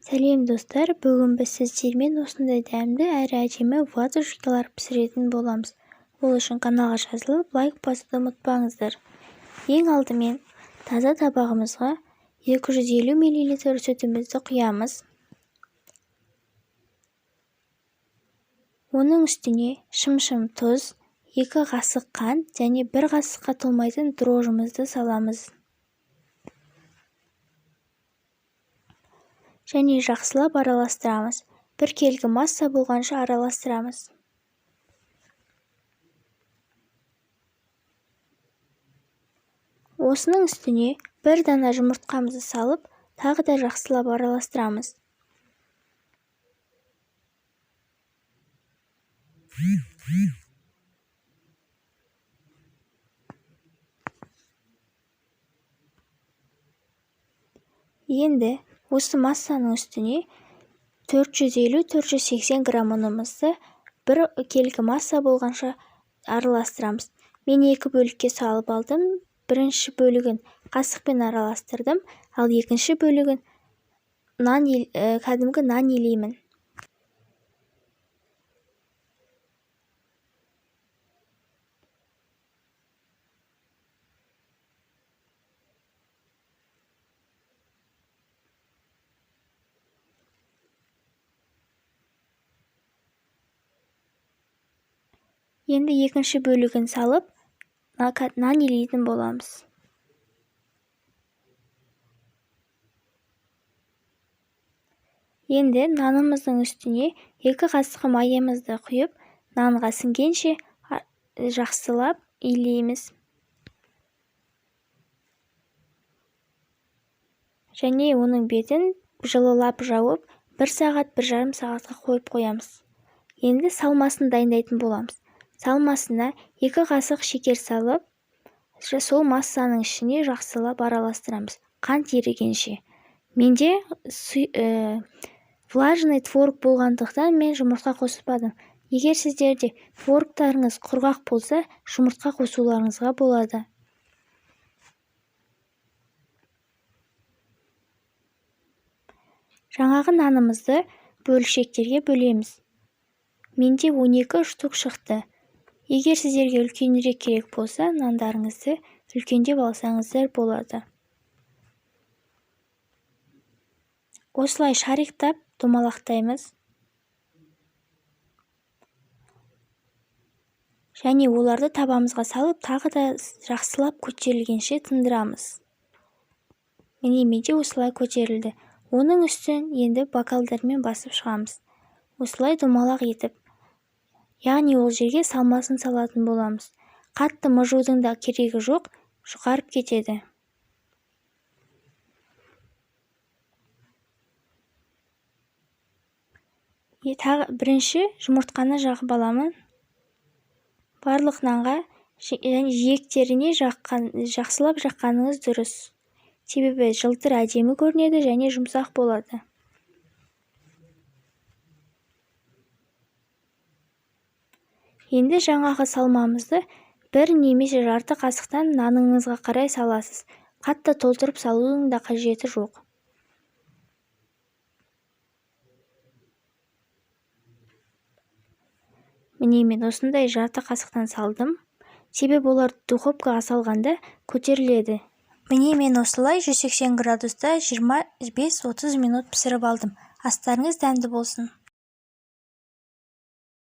Сәлем, достар! Бүгін біз сіздермен осындай дәмді әрі әдемі ватрушкалар пісіретін боламыз. Ол үшін каналға жазылып, лайк басуды ұмытпаңыздар. Ең алдымен таза табағымызға 250 мл сүтімізді құямыз. Оның үстіне шымшым тұз, 2 қасық қант және 1 қасыққа толмайтын дрожжымызды саламыз. Және жақсылап араластырамыз. Біркелкі масса болғанша араластырамыз. Осының үстіне бір дана жұмыртқамызды салып, тағы да жақсылап араластырамыз. Енді осы массаның үстіне 450-480 грамм ұнымызды бір келкі масса болғанша араластырамыз. Мен екі бөлікке салып алдым. Бірінші бөлігін қасықпен араластырдым, ал екінші бөлігін кәдімгі нан елеймін. Енді екінші бөлігін салып, нан елейтін боламыз. Енді нанымыздың үстіне 2 қасық майымызды құйып, нанға сіңгенше жақсылап илейміз. Және оның бетін жылылап жауып, 1 сағат, бір жарым сағатқа қойып қоямыз. Енді салмасын дайындайтын боламыз. Салмасына 2 қасық шекер салып, сол массаның ішіне жақсылап араластырамыз, қант ерігенше. Менде влажный творог болғандықтан мен жұмыртқа қоспадым. Егер сіздерде творогтарыңыз құрғақ болса, жұмыртқа қосуларыңызға болады. Жаңағы нанымызды бөлшектерге бөлеміз. Менде 12 штук шықты. Егер сіздерге үлкенірек керек болса, нандарыңызды үлкендеп алсаңыздар болады. Осылай шариктап домалақтаймыз. Және оларды табамызға салып, тағы да жақсылап көтерілгенше тындырамыз. Міне, менде осылай көтерілді. Оның үстін енді бокалдармен басып шығамыз. Осылай домалақ етіп, яғни ол жерге салмасын салатын боламыз. Қатты мыжудың да керегі жоқ, жұқарып кетеді. Тағы бірінші жұмыртқаны жағып аламын. Барлық нанға және жиектеріне жақсылап жаққаныңыз дұрыс. Себебі жылтыр әдемі көрінеді және жұмсақ болады. Енді жаңағы салмамызды бір немесе жарты қасықтан наныңызға қарай саласыз. Қатты толтырып салудың да қажеті жоқ. Міне, мен осындай жарты қасықтан салдым. Себебі олар духовкаға салғанда көтеріледі. Міне, мен осылай 180 градуста 25-30 минут пісіріп алдым. Астарыңыз дәмді болсын.